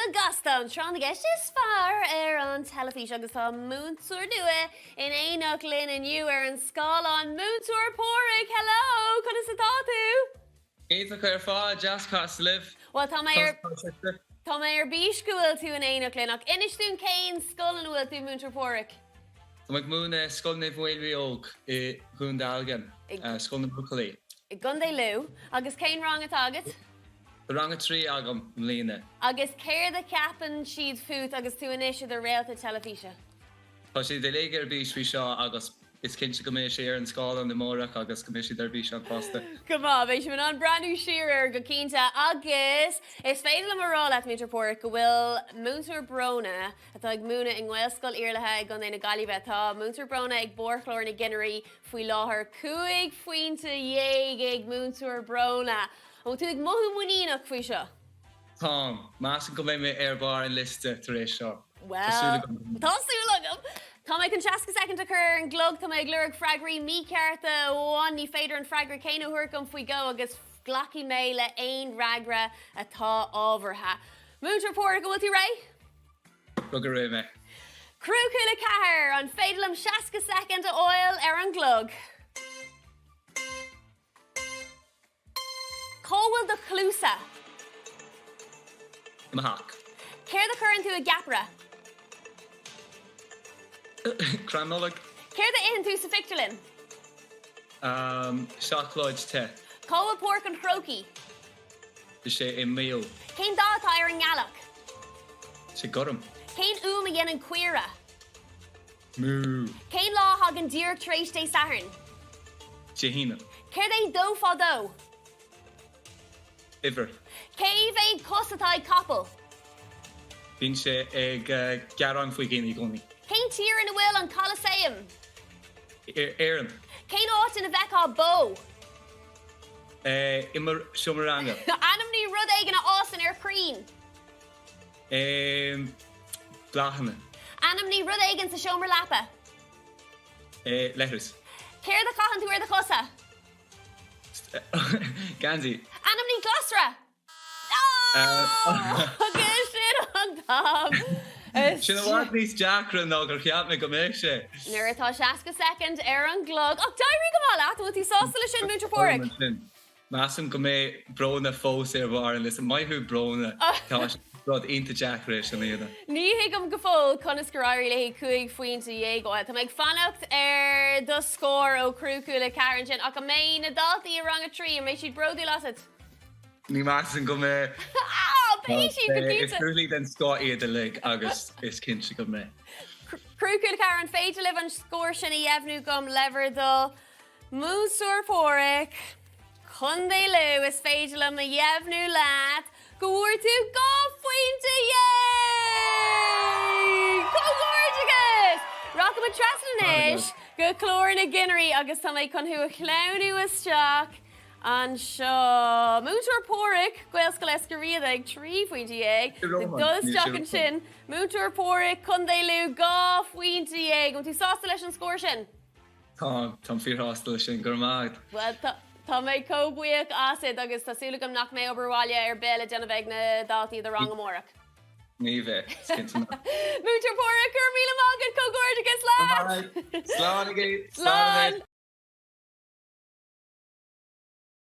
Go Gasta, an tráth na gceist is fearr ar an teilifís agus tá múinteoir nua in éineacht linn inniu ar an scáileán, Múinteoir Páraic! Hello! Conas atá tú? Iontach ar fad, deas casadh libh. Bhuel, tá mé ar Tá mé ar bís go bhfuil tú in éineacht linn, ach inis dúinn cén scoil ina bhfuil tú, Múinteoir Páraic? Tá mé ag múineadh i Scoil Naomh Maolraí Óg i Dhún Dealgan, Scoil na mBuachaillí. I gContae Lú. Agus cén rang atá agat? Tá rang 3 agam i mbliana. Agus céard a cheapann siad fút agus tú anois i do réalta teilifíse? Tá siad uilig ar bís faoi seo agus Is cinnte go mbeidh sé ar an scáileán amárach agus go mbeidh siad ar bís ann fosta. Go maith, beidh sibh in ann breathnú siar air go cinnte agus is féidir liom a rá leat, Múinteoir Páraic, go bhfuil Múinteoir Bróna, atá ag múineadh i nGaelscoil Iarlaithe i gContae na Gaillimhe, tá Múinteoir Bróna ag barr chlár na gcinnirí faoi láthair, 15 phointe ag Múinteoir Bróna. An bhfuil tú ag mothú muiníneach faoi seo? Táim. Measaim go mbeidh mé ar bharr an liosta tar éis seo. Tá súil agam. Tá súil agam! Tá mé chun 60 soicind a chur ar an gclog. Tá mé ag lorg freagraí míchearta amháin. Ní féidir an freagra céanna a thabhairt dom faoi dhó agus glacfaidh mé le haon fhreagra atá ábhartha. Múinteoir Páraic, an bhfuil tú réidh? Go réidh mé. Criú Cúla 4, an féidir liom 60 soicind a fháil ar an gclog? Cá bhfuil do chluasa? I mo theach. Céard a chuireann tú i gceapaire? Crann Nollag. Céard a itheann tú sa phictiúrlann? Seacláid te. Cá bhfuil Páirc an Chrócaigh? Tá sé i Maigh Eo. Cén dath atá ar an ngealach? Tá sé gorm. Cén fhuaim a dhéanann caora? Mú. Cén lá a thagann díreach tar éis Dé Sathairn? Dé hAoine. Céard é dó fá dó? Uimhir. Cé mhéad cos atá ag capall? Bíonn sé ag gearán faoi dhaoine i gcónaí. Cén tír ina bhfuil an Coliseum? Éirinn. Cén áit ina bhfeicfeá bó? I mo seomra ranga. Ainmnigh rud éigin a fhásann ar chrainn. Bláthanna. Ainmnigh rud éigin sa seomra leapa. Leithreas. Céard a chaitheann tú ar do chosa? Geansaí. Ainmnigh glasra. Agus sin an t-am. Sin i bhfad níos deacra ná gur cheap mé go mbeadh sé. Nuair atá 60 soicind ar an gclog. Ach d'éirigh go maith leat, an bhfuil tú sásta leis sin, Múinteoir Páraic? Measaim go mbeidh Bróna fós ar bharr an liosta. Maith thú Bróna. Tá sé rud iontach deacair é sin a dhéanamh. Ní thuigim go fóill conas gur éirigh léi 15 phointe a fháil. Tá mé ag fanacht ar do scór ó Criú Cúla 4 ansin ach an mbeidh na daltaí i rang 3, an mbeidh siad bródúil asat? Ní mheasaim go mbeidh. Beidh siad go cinnte. Is buachaillí den scoth iad uilig agus is cinnte go mbeidh. Criú Cúla 4, an féidir libh an scór sin a dheimhniú dom le bhur dtoil? Múinteoir Páraic, Contae Lú, is féidir liom a dheimhniú leat go bhfuair tú 12 phointe! Comhghairdeachas! Rachaimid trasna anois go clár na gcinnirí agus tá mé chun thú a shleamhnú isteach anseo. Múinteoir Páraic, Gaelscoil Eiscir Riada ag 13 phointe. Ag dul isteach ansin, Múinteoir Páraic, Contae Lú, 12 phointe. An bhfuil tú sásta leis an scór sin? Tá, táim fíorshásta leis sin, go raibh maith agat. Bhuel, tá mé chomh buíoch asat agus tá súil agam nach mbeidh obair bhaile ar bith le déanamh ag na daltaí i do rang amárach. Ní bheidh, is cinnte nach. Múinteoir Páraic, go raibh míle maith agat, comhghairdeachas leat! Slán agaibh! Slán!